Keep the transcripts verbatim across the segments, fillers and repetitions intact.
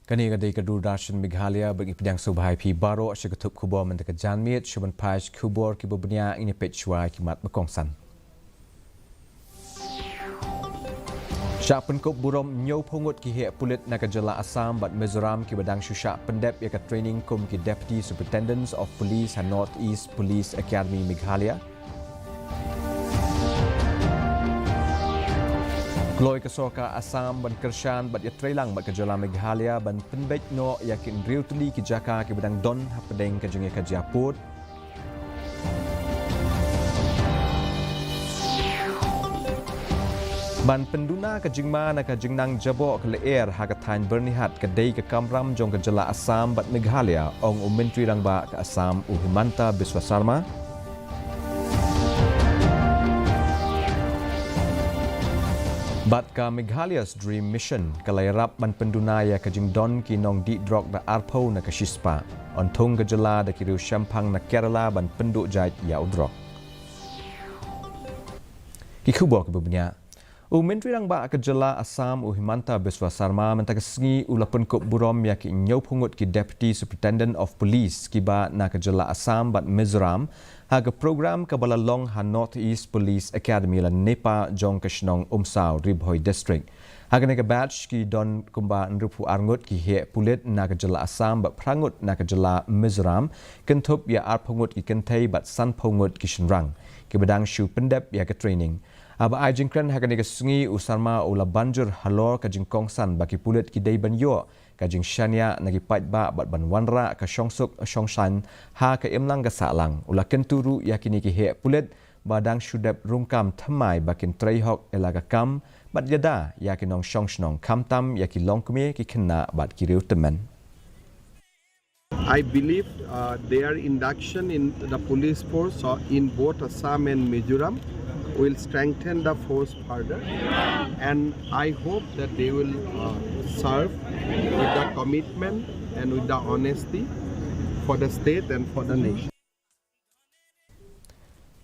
Kane ka dei ka Doordarshan Meghalaya, bad ngi pdiang sngewbha ïa phi baroh sha ka thup khubor mynta ka janmiet. Shuh ban peit khubor kiba bniah, ngin ïa peit shuwa ki mat ba kongsan. Shah pynkup burom hynñiewphew ngut ki heh pulit na ka jylla Assam bad Mizoram kiba dang shu shah pyndep ïa ka training kum ki Deputy Superintendents of Police ha North East Police Academy Meghalaya. Kloi ka sorkar Assam ban kyrshan bad ïatreilang bad ka jylla Meghalaya ban pynbeit noh ïa ki hynriew tylli ki jaka kiba dang don hapdeng ka jingïakajia pud. Ban pynduna ka jingma na ka jingnang jaboh ka lyer ha ka thaiñ Byrnihat ka dei ka kamram jong ka jylla Assam bad Meghalaya, ong u Myntri Rangbah ka Assam u Himanta Biswa Sarma. Bad ka Meghalaya's Dream Mission ka la ïarap ban pynduna ïa ka jingdon ki nongdih drok da arphew na ka shispah. Yn thung ka jylla da ki riew shemphang na Kerala ban pynduh jait ïa u drok. Ki khubor kiba bniah. U Myntri Rangbah ka jylla Assam u Himanta Biswa Sarma mynta ka sngi u la pynkup burom ïa ki hynñiewphew ngut ki Deputy Superintendent of Police kiba na ka jylla Assam bad Mizoram ha ka program kaba la long ha North East Police Academy lane NEPA jong ka shnong Umsaw, Ri Bhoi District. Ha kane ka batch ki don kumba hynriewphew ar ngut ki heh pulit na ka jylla Assam bad phra ngut na ka jylla Mizoram, kynthup ïa arphew ngut ki kynthei bad sanphew ngut ki shynrang kiba dang shu pyndep ïa ka training. Haba ai jingkren ha kane ka sngi, u Sarma u la ban jur halor ka jingkongsan ba ki pulit ki dei ban ïoh ka jingshaniah na ki paidbah bad ban wanrah ka shongsuk shongsaiñ ha ka imlang ka sahlang. U la kyntu ruh ïa kine ki heh pulit ba dang shu dep rung kam thymmai ba kin trei hok ïa la ka kam bad ïada ïa ki nongshong shnong, khamtam ïa ki longkmie, ki khynnah bad ki riew tymmen. I believe uh, their induction in the police force uh, in both Assam and Mizoram will strengthen the force further. And I hope that they will uh, serve with the commitment and with the honesty for the state and for the nation.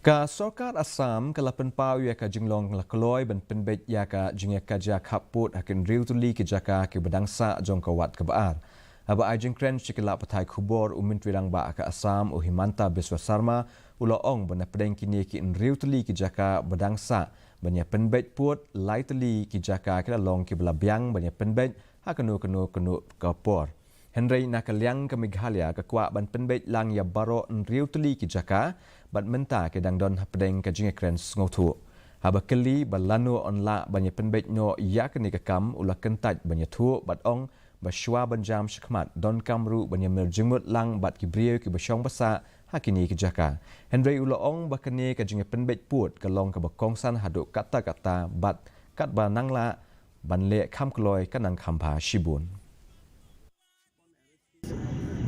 Ka sorkar Assam ka la pynpaw ïa ka jinglong la kloi ban pynbeit ïa ka jingïakajia khappud ha ki hynriew tylli ki jaka kiba dang sah jong ka wat kaba ar. Haba ai jingkren sha ki lad pathai khubor, u Myntri Rangbah ka Assam u Himanta Biswa Sarma u la ong ba na pdeng kine ki hynriew tylli ki jaka ba dang sah ban ïa pynbeit pud, lai tylli ki jaka ki la long kiba la biang ban ïa pynbeit ha kano kano kano ka por. Hynrei na ka liang ka Meghalaya ka kwah ban pynbeit lang ïa baroh hynriew tylli ki jaka bad mynta ki dang don hapdeng ka jingïakren sngewthuh. Haba kylli ba lano yn lah ban ïa pynbeit noh ïa kane ka kam, u la kyntait ban ïathuh bad ong ba shuwa ban jam shakhmat donkam ruh ban ïa mir jingmut lang bad ki briew kiba shong ba sah ha kine ki jaka. Hynrei u la ong ba kane ka jingïapynbeit pud ka long kaba kongsan haduh katta katta bad katba nang lah ban leh kham kloi ka nang kham bha shibun.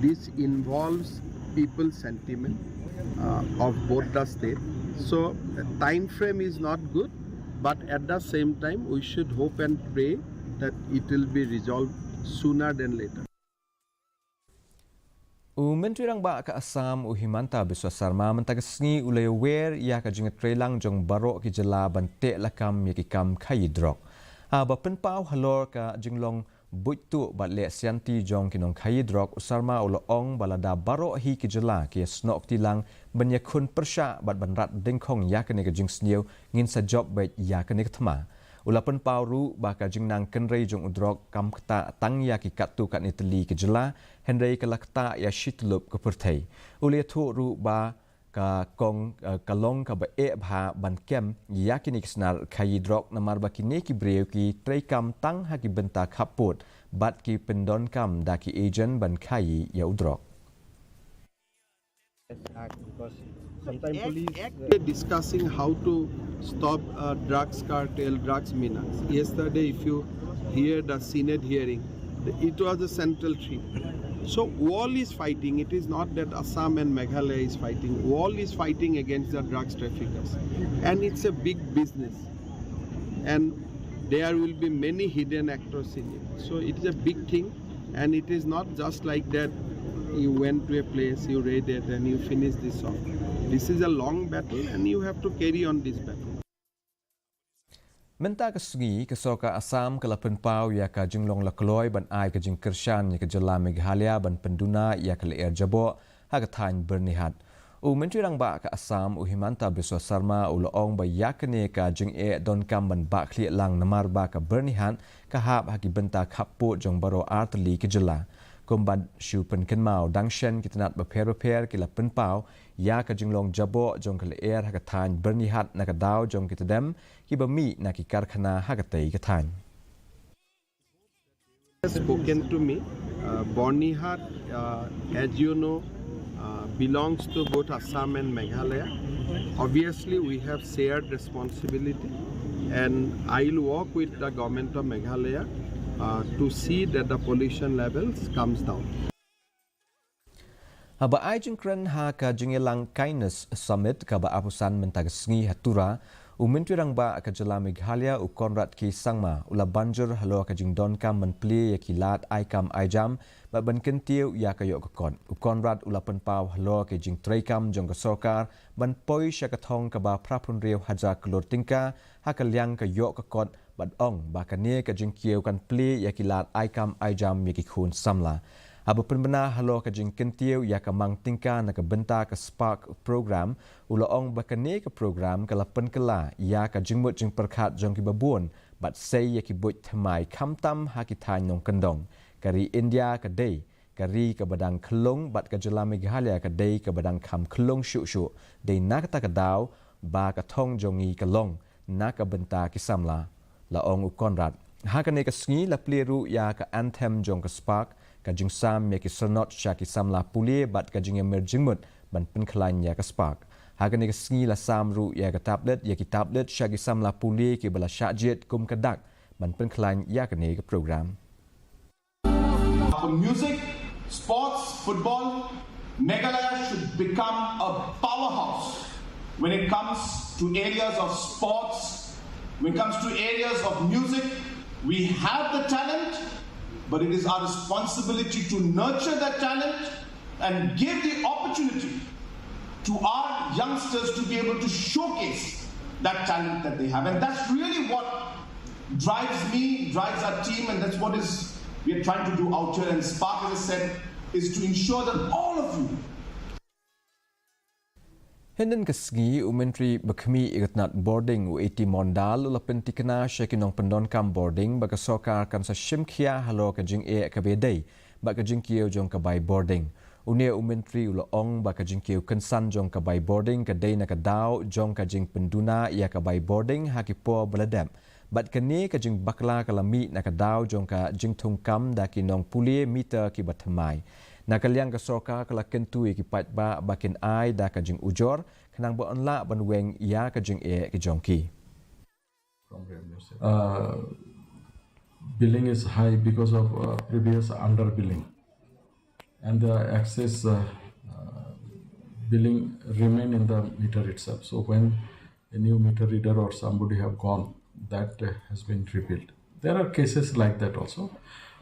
This involves people's sentiment uh, of both the state. So the time frame is not good, but at the same time we should hope and pray that it will be resolved sooner than later. U Myntri Rangbah ka Assam u Himanta Biswa Sarma mynta ka sngi u la ïawer ïa ka jingïatreilang jong baroh ki jylla ban teh lakam ïa ki kam khaïi drok. Haba pynpaw halor ka jinglong buit tuh bad leh sianti jong ki nongkhaïi drok, u Sarma u la ong ba lada baroh hi ki jylla ki ïasnoh kti lang ban ïakhun pyrshah bad ban rat dyngkhong ïa kane ka jingsniew, ngin sa jop beit ïa kane ka thma. U la pynpaw ruh ba ka jingnang kynrei jong u drok kam ktah tang ïa ki katto katne tylli ki jylla, hynrei ka la ktah ïa shityllup ka pyrthei. U la ïathuh ruh ba ka kong, eh, ka long kaba eh bha ban kem ïa kine ki snar khaïi drok, namar ba kine ki briew ki treikam tang ha ki bynta khappud bad ki pyndonkam da ki agent ban khaïi ïa u drok. Act, because sometimes police, uh, discussing how to stop uh, drugs cartel, drugs menace. Yesterday, if you hear the Senate hearing, the, it was a central theme. So all is fighting. It is not that Assam and Meghalaya is fighting. All is fighting against the drugs traffickers, and it's a big business. And there will be many hidden actors in it. So it's a big thing, and it is not just like that you went to a place, you raided, and you finish this off. This is a long battle, and you have to carry on this battle. Mynta ka sngi ka sorkar Assam ka la pynpaw ïa ka jinglong la kloi ban ai ka jingkyrshan ïa ka jylla Meghalaya ban pynduna ïa ka lyer jaboh ha ka thaiñ Byrnihat. U Myntri Rangbah ka Assam u Himanta Biswa Sarma u la ong ba ïa kane ka jingeh donkam ban bah khlieh lang namar ba ka Byrnihat ka hap ha ki bynta khappud jong baroh artylli ki jylla. Kumba shu pynkynmaw dang shen ki tnat bapher bapher ki la pynpaw ïa ka jinglong jaboh jong ka lyer ha ka thaiñ Byrnihat na ka daw jong ki tdem kiba mih na ki karkhana ha katei ka thaiñ. Spoken to me. Uh, Byrnihat, uh, as you know, uh, belongs to both Assam and Meghalaya. Obviously, we have shared responsibility, and I will work with the government of Meghalaya uh, to see that the pollution levels comes down. Haba ai jingkren ha ka jingïalang Kindness Summit kaba arphew san mynta ka sngi ha Tura, u Myntri Rangbah ka jylla Meghalaya u Conrad K Sangma u la ban jur halor ka jingdonkam ban plie ïa ki lad ai kam ai jam bad ban kyntiew ïa ka ïoh ka kot. U Conrad u la pynpaw halor ka jingtreikam jong ka sorkar ban poi sha ka thong kaba phra phew hynriew hajar klur tyngka ha ka liang ka ïoh ka kot bad ong ba kane ka jingkiew kan plie ïa ki lad ai kam ai jam ïa ki khun samla. Haba pynbna halor ka jingkyntiew ïa ka mang tyngka na ka bynta ka Spark Program, u la ong ba kane ka program ka la pynkylla ïa ka jingmut jingpyrkhat jong kiba bun bad sei ïa ki buit thymmai khamtam ha ki thaiñ nongkyndong. Ka ri India ka dei ka ri kaba dang khyllung bad ka jylla Meghalaya ka dei kaba dang kham khyllung shuh shuh. Dei na kata ka daw ba ka thong jong ngi ka long na ka bynta ki samla, la ong u Conrad. Ha kane ka sngi la plie ruh ïa ka anthem jong ka Spark, ka jingsam ïa ki syrnod sha ki samla pule bad ka jingïamir jingmut ban pynkhlaiñ ïa ka Spark. Ha kane ka sngi la sam ruh ïa ka tablet, ïa ki tablet sha ki samla pule kiba la shah jied kum ka dak ban pynkhlaiñ ïa kane ka program. For music, sports, football, Meghalaya should become a powerhouse when it comes to areas of sports, when it comes to areas of music. We have the talent, but it is our responsibility to nurture that talent and give the opportunity to our youngsters to be able to showcase that talent that they have. And that's really what drives me, drives our team, and that's what is we are trying to do out here. And Spark, as I said, is to ensure that all of you Hynnin ka sngi u Myntri ba khmih ïa ka tnat bording u A T Mondal u la pyntikna sha ki nongpyndonkam bording ba ka sorkar kan sa shim khia halor ka jingeh kaba ïadei bad ka jingkiew jong ka bai bording. Une u Myntri u la ong ba ka jingkiew kynsan jong ka bai bording ka dei na ka daw jong ka jingpynduna ïa ka bai bording ha ki por ba la dep. Bad kane ka jingbakla ka la mih na ka daw jong ka jingthungkam da ki nongpule meter kiba thymmai. Na ka liang ka sorkar ka la kyntu ïa ki paidbah ba kin ai da ka jingujor khnang ba yn lah ban weng ïa ka jingeh ki jong ki. Uh, billing is high because of uh, previous under billing, and the excess uh, uh, billing remain in the meter itself. So when a new meter reader or somebody have gone, that uh, has been rebuilt. There are cases like that also,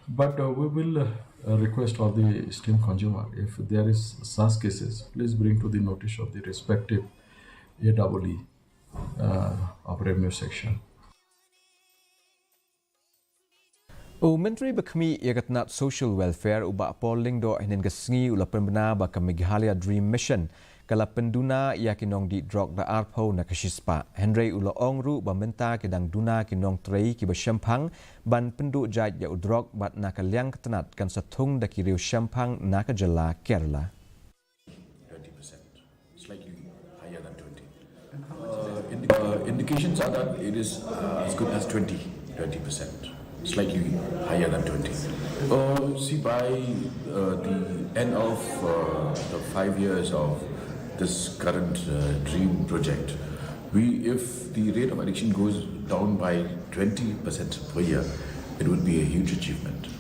but uh, we will uh, uh, request all the stream consumer, if there is such cases, please bring to the notice of the respective A E E uh, of revenue section. U Myntri ba khmih ïa ka tnat Social Welfare u Bah Paul Lyngdoh hynnin ka sngi u la pynbna ba ka Meghalaya Dream Mission ka la pynduna ïa ki nongdih drok da arphew na ka shispah. Hynrei u la ong ruh ba mynta ki dang duna ki nongtrei kiba shemphang ban pynduh jait ïa u drok bad na ka liang ka tnat kan sa thung da ki riew shemphang na ka jylla Kerala. Twenty percent, slightly higher than twenty. Uh, indi- uh, indications are that it is uh, as good as twenty, twenty percent, slightly higher than twenty. Uh, see, by uh, the end of uh, the five years of this current uh, dream project, we, if the rate of addiction goes down by twenty percent per year, it would be a huge achievement.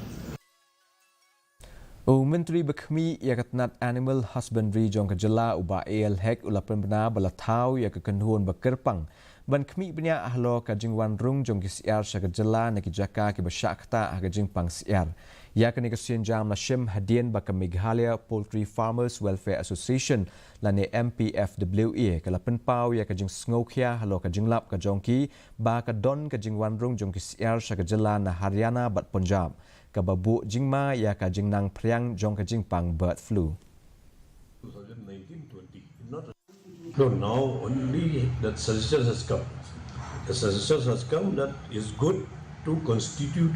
U Myntri ba khmih ïa ka tnat Animal Husbandry jong ka jylla u Bah A L Hek u la pynbna ba la thaw ïa ka kynhun ba kyrpang Ban khmih bniah halor ka jingwan rung jong ki syiar sha ka jylla na ki jaka kiba shah ktah ha ka jingpang syiar. Ïa kane ka sienjam la shim hadien ba ka Meghalaya Poultry Farmers Welfare Association lane M P F W A ka la pynpaw ïa ka jingsngewkhia halor ka jinglap ka jong ki ba ka don ka jingwan rung jong ki syiar sha ka jylla na Haryana bad Punjab, kaba buh jingma ïa ka jingnang phriang jong ka jingpang bird flu. No, now only that suggestion has come. The suggestion has come that it's good to constitute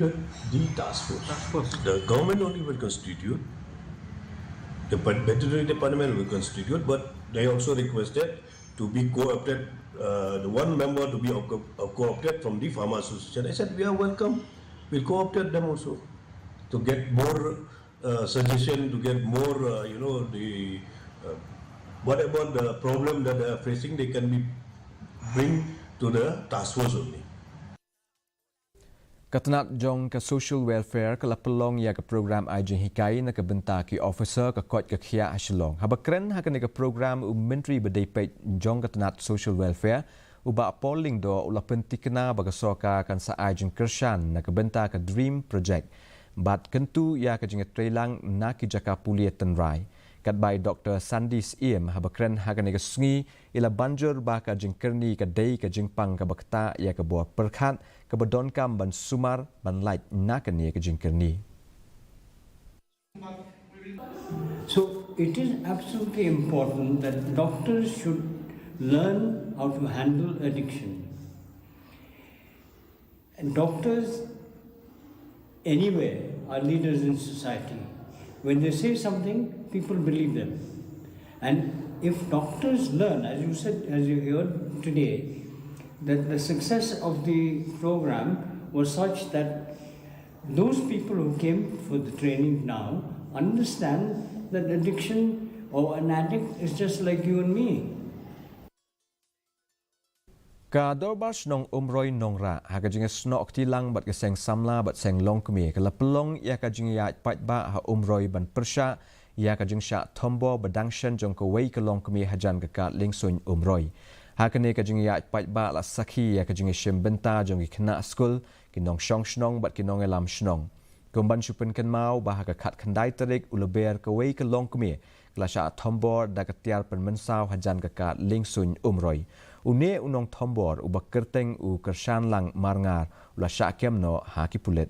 the task force. The government only will constitute. The veterinary department will constitute, but they also requested to be co-opted, uh, the one member to be co-opted from the farmer association. I said, we are welcome. We'll co-opted them also to get more uh, suggestion, to get more, uh, you know, the uh, whatever the problem that they are facing, they can be bring to the task force only. Ka tnat jong ka social welfare ka la pynlong ïa ka program ai jinghikai na ka bynta ki officer ka koit ka khiah ha Shillong. Haba kren ha kane ka program u Myntri ba dei peit jong ka tnat social welfare, u Bah Paul Lyngdoh u la pyntikna ba ka sorkar kan sa ai jingkyrshan na ka bynta ka DREAM project bad kyntu ïa ka jingïatreilang na ki jaka pule tynrai. Katba i Doktor Sandy Syiem haba kren ha kane ka sngi, i la banjur ba ka jingkyrni ka dei ka jingpang kaba ktah ïa ka bor pyrkhat kaba donkam ban sumar ban lait na kane ka jingkyrni. So it is absolutely important that doctors should learn how to handle addiction. And doctors anywhere are leaders in society. When they say something, people believe them. And if doctors learn, as you said, as you heard today, that the success of the program was such that those people who came for the training now understand that addiction or an addict is just like you and me. Ka Dorbar Shnong Umroi Nongrah ha ka jingïasnoh kti lang bad ka Seng Samla bad Seng Longkmie ka la pynlong ïa ka jingïaid paidbah ha Umroi ban pyrshah ïa ka jingshah thombor ba dang shen jong kawei ka longkmie hajan ka kad liengsuiñ Umroi. Ha kane ka jingïaid paidbah la sakhi ïa ka jingïashim bynta jong ki khynnah skul, ki nongshong shnong bad ki nongïalam shnong. Kum ban shu pynkynmaw ba ha ka khatkhyndai tarik u Lber kawei ka longkmie ka la shah thombor da ka tiar pynmynsaw hajan ka kad liengsuiñ Umroi. Une u nongthombor uba kyrteng u Kyrshanlang Marngar u la shah kem noh ha ki pulit.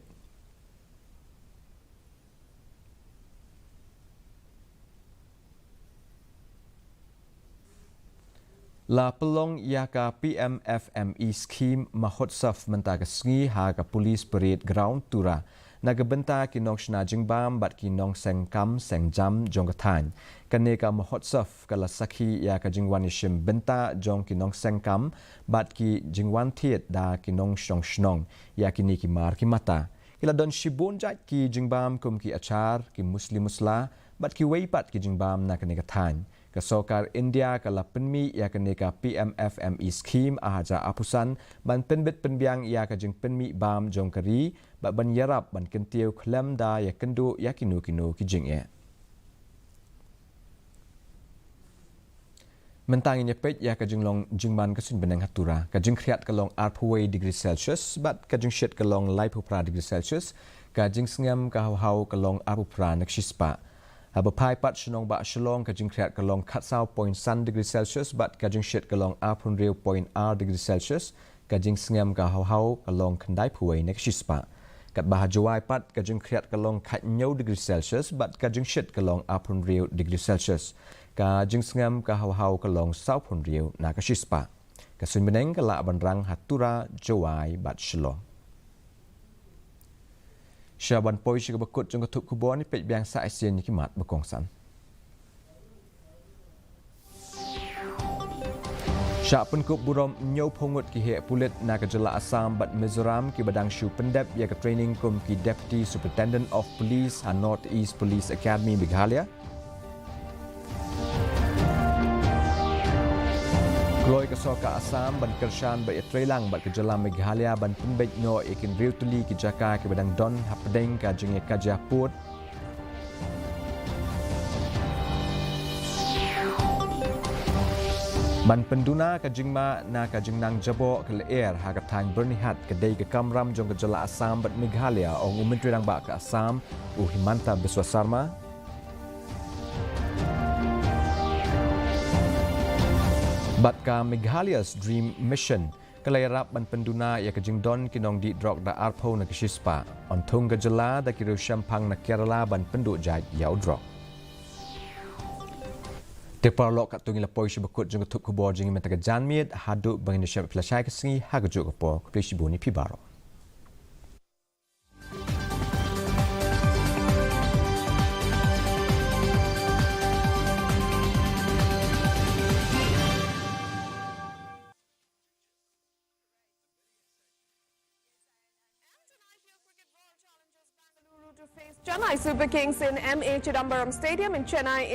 La pynlong ïa ka P M F M E Scheme Mahotsav mynta ka sngi ha ka Police Parade Ground Tura na ka bynta ki nongshna jingbam bad ki nongseng kam seng jam jong ka thaiñ. Kane ka Mahotsav ka la sakhi ïa ka jingwan ïashim bynta jong ki nongseng kam bad ki jingwan thied da ki nongshong shnong ïa kine ki mar ki mata. Ki la don shibun jait ki jingbam kum ki achar, ki musli musla bad kiwei pat ki jingbam na kane ka thaiñ. Ka sorkar India ka la pynmih ïa kane ka P M F M E Scheme ar hajar arphew san ban pynbit pynbiang ïa ka jingpynmih bam jong ka ri bad ban ïarap ban kyntiew khlem da ïakynduh ïa kino kino ki jingeh. Mynta ngin ïa peit ïa ka jinglong jingman ka suiñ bneng ha Tura. Ka jingkhriat ka long arphew wei degree Celsius bad ka jingshit ka long laiphew phra degree Celsius. Ka jingsngem ka hawhaw ka long arphew phra na ka shispah. Haba phai pat sha nongbah Shillong, ka jingkhriat ka long khatsaw point san degree Celsius bad ka jingshit ka long arphew hynriew point ar degree Celsius. Ka jingsngem ka hawhaw ka long khyndaiphew wei na ka shispah. Katba ha Jowai pat ka jingkhriat ka long khathynñiew degree Celsius bad ka jingshit ka long arphew hynriew degree Celsius. Ka jingsngem ka hawhaw ka long sawphew hynriew na ka shispah. Ka suiñ bneng ka lah ban rang ha Tura, Jowai bad Shillong. Sha ban poi sha kaba kut jong ka thup khubor, ngin peit biang sa shisien ïa ki mat ba kongsan. Shah pynkup burom hynñiewphew ngut ki heh pulit na ka jylla Assam bad Mizoram kiba dang shu pyndep ïa ka training kum ki Deputy Superintendent of Police ha North East Police Academy, Meghalaya. Kloi ka sorkar Assam ban kyrshan bad ïatreilang bad ka jylla Meghalaya ban pynbeit noh ïa ki hynriew tylli ki jaka kiba dang don hapdeng ka jingïakajia pud. Ban pynduna ka jingma na ka jingnang jaboh ka lyer ha ka thaiñ Byrnihat ka dei ka kamram jong ka jylla Assam bad Meghalaya, ong u Myntri Rangbah ka Assam, u Himanta Biswa Sarma. Bad ka Meghalaya's Dream Mission ka la ïarap ban pynduna ïa ka jingdon ki nongdih drok da arphew na ka shispah. Yn thung ka jylla da ki riew shemphang na Kerala ban pynduh jait ïa u drok. Te paralok, katto ngi la poi sha ba kut jong ka thup khubor jong ngi mynta ka janmiet, haduh ba ngin ïashem phi la shai ka sngi ha ka juh ka por. Khublei shibun ïa phi baroh. And tonight, your cricket world challenges Bengaluru to face Chennai Super Kings in M A Chidambaram Stadium in Chennai.